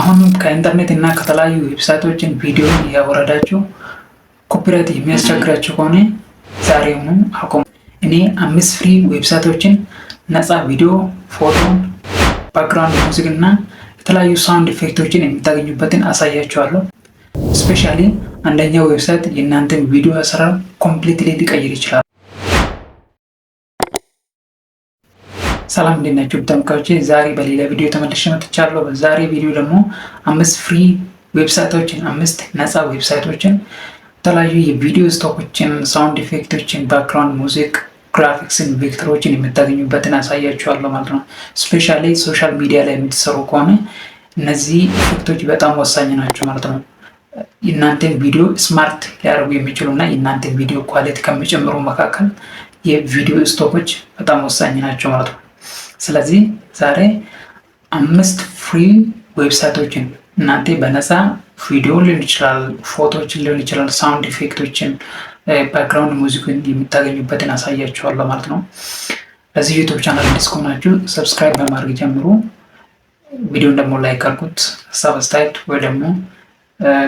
አሁን ከኢንተርኔት እና ከተለያዩ website ኦችን ቪዲዮ እያወረዳችሁ copyright የሚያስቸግራችሁ ከሆነ ዛሬውኑ አቁሙ። እኔ አምስት free website ኦችን ነፃ ቪዲዮ፣ ፎቶ፣ background music እና የተለያዩ sound effect ኦችን የምታገኙበትን አሳያችኋለሁ። Specially አንደኛው website የእናንተን ቪዲዮ አሰራር completely ሊቀይር ይችላል። ሰላም፣ እንዴት ናችሁ ተመልካቾቼ? ዛሬ በሌላ ቪዲዮ ተመልሼ መጥቻለሁ። በዛሬ ቪዲዮ ደግሞ አምስት free website ኦችን፣ አምስት ነፃ website ኦችን፣ የተለያዩ የቪዲዮ stock ኦችን፣ sound effect ኦችን፣ background music፣ graphics ን፣ vector ኦችን የምታገኙበትን አሳያችኋለሁ ማለት ነው። Specially social media ላይ የምትሰሩ ከሆነ እነዚህ effect ኦች በጣም ወሳኝ ናቸው ማለት ነው። የእናንተን ቪዲዮ smart ሊያደርጉ የሚችሉ እና የእናንተን ቪዲዮ quality ከሚጨምሩ መካከል የቪዲዮ stock ኦች በጣም ወሳኝ ናቸው ማለት ነው። ስለዚህ ዛሬ አምስት free website ኦችን እናንተ በነፃ ቪዲዮ ሊሆን ይችላል፣ ፎቶዎችን ሊሆን ይችላል፣ sound effect ኦችን፣ background music ን የምታገኙበትን አሳያችኋለሁ ማለት ነው። ለዚህ YouTube channel አዲስ ከሆናችሁ subscribe በማድረግ ጀምሩ። ቪዲዮን ደግሞ like አድርጉት። ሀሳብ አስተያየት ወይ ደግሞ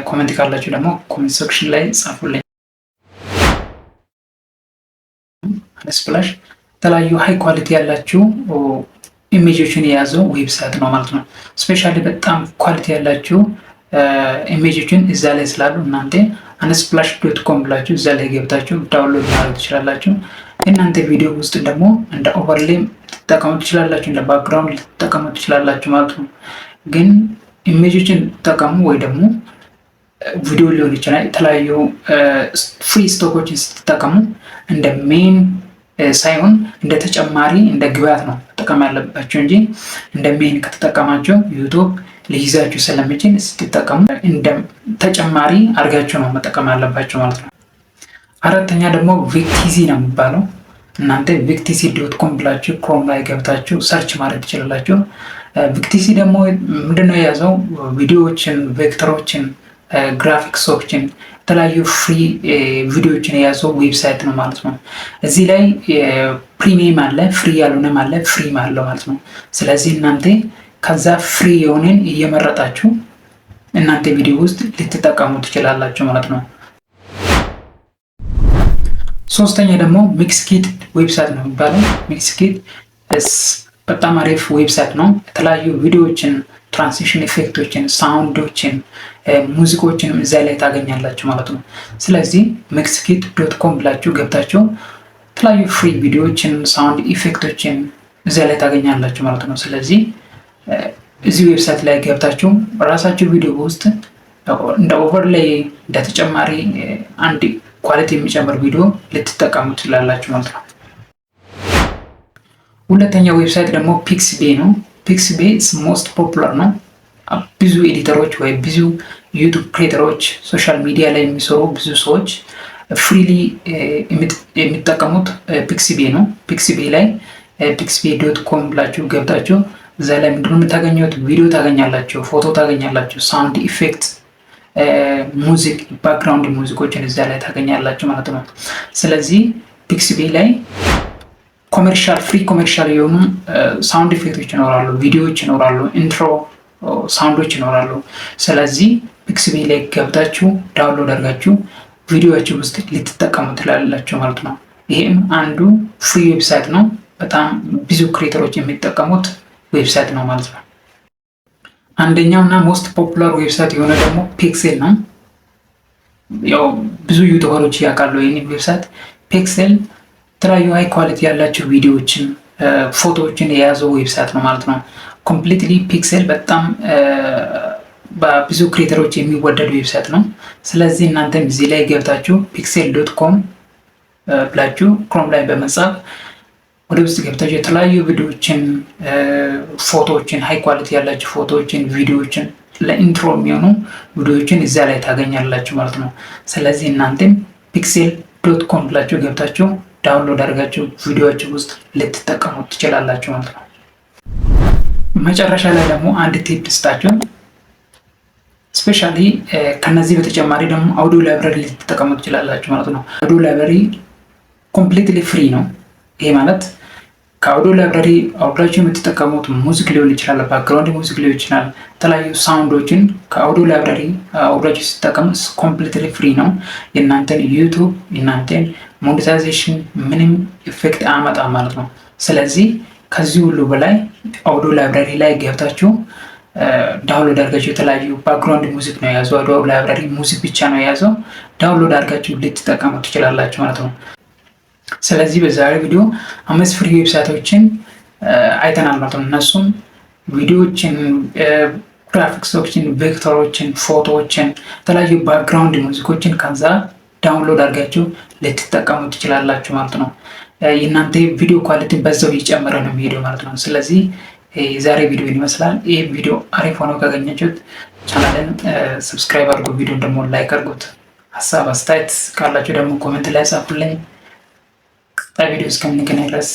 comment ካላችሁ ደግሞ comment section ላይ ጻፉልኝ። Unsplash የተለያዩ high quality ያላችሁ image ኦችን የያዘው website ነው ማለት ነው። Specially በጣም quality ያላችሁ image ኦችን እዛ ላይ ስላሉ እናንተ unsplash.com ብላችሁ እዛ ላይ ገብታችሁ download ማድረግ ትችላላችሁ። እናንተ ቪዲዮ ውስጥ ደግሞ እንደ overlay ልትጠቀሙ ትችላላችሁ፣ እንደ background ልትጠቀሙ ትችላላችሁ ማለት ነው። ግን image ኦችን ትጠቀሙ ወይ ደግሞ ቪዲዮ ሊሆን ይችላል። የተለያዩ free stock ኦችን ስትጠቀሙ እንደ main ሳይሆን እንደ ተጨማሪ እንደ ግብዓት ነው መጠቀም ያለባቸው እንጂ እንደ main ከተጠቀማቸው YouTube ሊይዛችሁ ስለሚችል ስትጠቀሙ እንደ ተጨማሪ አድርጋችሁ ነው መጠቀም ያለባቸው ማለት ነው። አራተኛ ደግሞ Vecteezy ነው የሚባለው። እናንተ Vecteezy.com ብላችሁ Chrome ላይ ገብታችሁ search ማድረግ ትችላላችሁ። Vecteezy ደግሞ ምንድነው የያዘው? ቪዲዮዎችን፣ vector ኦችን፣ ግራፊክሶችን፣ የተለያዩ free ቪዲዮዎችን የያዘው website ነው ማለት ነው። እዚህ ላይ premium አለ፣ free ያልሆነም አለ፣ free ም አለው ማለት ነው። ስለዚህ እናንተ ከዛ free የሆነን እየመረጣችሁ እናንተ ቪዲዮ ውስጥ ልትጠቀሙ ትችላላችሁ ማለት ነው። ሶስተኛ ደግሞ Mixkit website ነው የሚባለው። Mixkit በጣም አሪፍ website ነው። የተለያዩ ቪዲዮዎችን፣ transition effect ኦችን፣ sound ኦችን፣ music ኦችንም እዚያ ላይ ታገኛላችሁ ማለት ነው። ስለዚህ Mixkit.com ብላችሁ ገብታችሁ የተለያዩ free ቪዲዮዎችን፣ sound effect ኦችን እዚያ ላይ ታገኛላችሁ ማለት ነው። ስለዚህ እዚህ website ላይ ገብታችሁ ራሳችሁ ቪዲዮ ውስጥ እንደ overlay እንደ ተጨማሪ አንድ quality የሚጨምር ቪዲዮ ልትጠቀሙ ትችላላችሁ ማለት ነው። ሁለተኛው website ደግሞ Pixabay ነው። Pixabay most popular ነው። ብዙ editor ኦች ወይ ብዙ YouTube creator ኦች፣ social media ላይ የሚሰሩ ብዙ ሰዎች freely የሚጠቀሙት Pixabay ነው። Pixabay ላይ Pixabay.com ብላችሁ ገብታችሁ እዛ ላይ ምንድነው የምታገኙት? ቪዲዮ ታገኛላችሁ፣ ፎቶ ታገኛላችሁ፣ sound effect፣ music፣ background music ኦችን እዛ ላይ ታገኛላችሁ ማለት ነው። ስለዚህ Pixabay ላይ commercial free commercial የሆኑ sound effect ኦች ይኖራሉ፣ ቪዲዮዎች ይኖራሉ፣ intro sound ኦች ይኖራሉ። ስለዚህ Pixabay ላይ ገብታችሁ download አድርጋችሁ ቪዲዮዎች ውስጥ ልትጠቀሙ ትችላላችሁ ማለት ነው። ይሄም አንዱ free website ነው። በጣም ብዙ creator ኦች የሚጠቀሙት website ነው ማለት ነው። አንደኛው እና most popular website የሆነ ደግሞ Pexels ነው። ያው ብዙ YouTuber ኦች ያውቃሉ ይህን website። Pexels የተለያዩ high quality ያላቸው ቪዲዮዎችን፣ ፎቶዎችን የያዘው website ነው ማለት ነው። Completely Pexels በጣም በብዙ creator ኦች የሚወደድ website ነው። ስለዚህ እናንተም እዚህ ላይ ገብታችሁ Pexels.com ብላችሁ Chrome ላይ በመጻፍ ወደ ውስጥ ገብታችሁ የተለያዩ ቪዲዮዎችን፣ ፎቶዎችን፣ high quality ያላቸው ፎቶዎችን፣ ቪዲዮዎችን፣ ለ intro የሚሆኑ ቪዲዮዎችን እዚያ ላይ ታገኛላችሁ ማለት ነው። ስለዚህ እናንተም Pexels.com ብላችሁ ገብታችሁ download አድርጋችሁ ቪዲዮዎች ውስጥ ልትጠቀሙ ትችላላችሁ ማለት ነው። መጨረሻ ላይ ደግሞ አንድ tip ልስጣችሁ። Specially ከነዚህ በተጨማሪ ደግሞ audio library ልትጠቀሙ ትችላላችሁ ማለት ነው። Audio library completely free ነው። ይሄ ማለት ከ audio library አውርዳችሁ የምትጠቀሙት music ሊሆን ይችላል፣ background music ሊሆን ይችላል፣ የተለያዩ sound ኦችን ከ audio library አውርዳችሁ ስትጠቀሙ completely free ነው። የእናንተን YouTube፣ የእናንተን monetization ምንም effect አያመጣም ማለት ነው። ስለዚህ ከዚህ ሁሉ በላይ audio library ላይ ገብታችሁ download አድርጋችሁ፣ የተለያዩ background music ነው የያዘው። Audio library music ብቻ ነው የያዘው። Download አድርጋችሁ ልትጠቀሙ ትችላላችሁ ማለት ነው። ስለዚህ በዛሬ ቪዲዮ አምስት free website ኦችን አይተናል ማለት ነው። እነሱም ቪዲዮዎችን፣ ግራፊክሶችን፣ vector ኦችን፣ ፎቶዎችን፣ የተለያዩ background music ኦችን ከዛ download አድርጋችሁ ልትጠቀሙ ትችላላችሁ ማለት ነው። የእናንተ ቪዲዮ quality በዛው እየጨመረ ነው የሚሄደው ማለት ነው። ስለዚህ የዛሬ ቪዲዮ ይመስላል። ይህ ቪዲዮ አሪፍ ሆኖ ካገኛችሁት ቻናልን subscribe አድርጉ፣ ቪዲዮን ደግሞ like አድርጉት። ሀሳብ አስተያየት ካላችሁ ደግሞ comment ላይ ጻፉልኝ። ቀጣይ ቪዲዮ እስከምንገናኝ ድረስ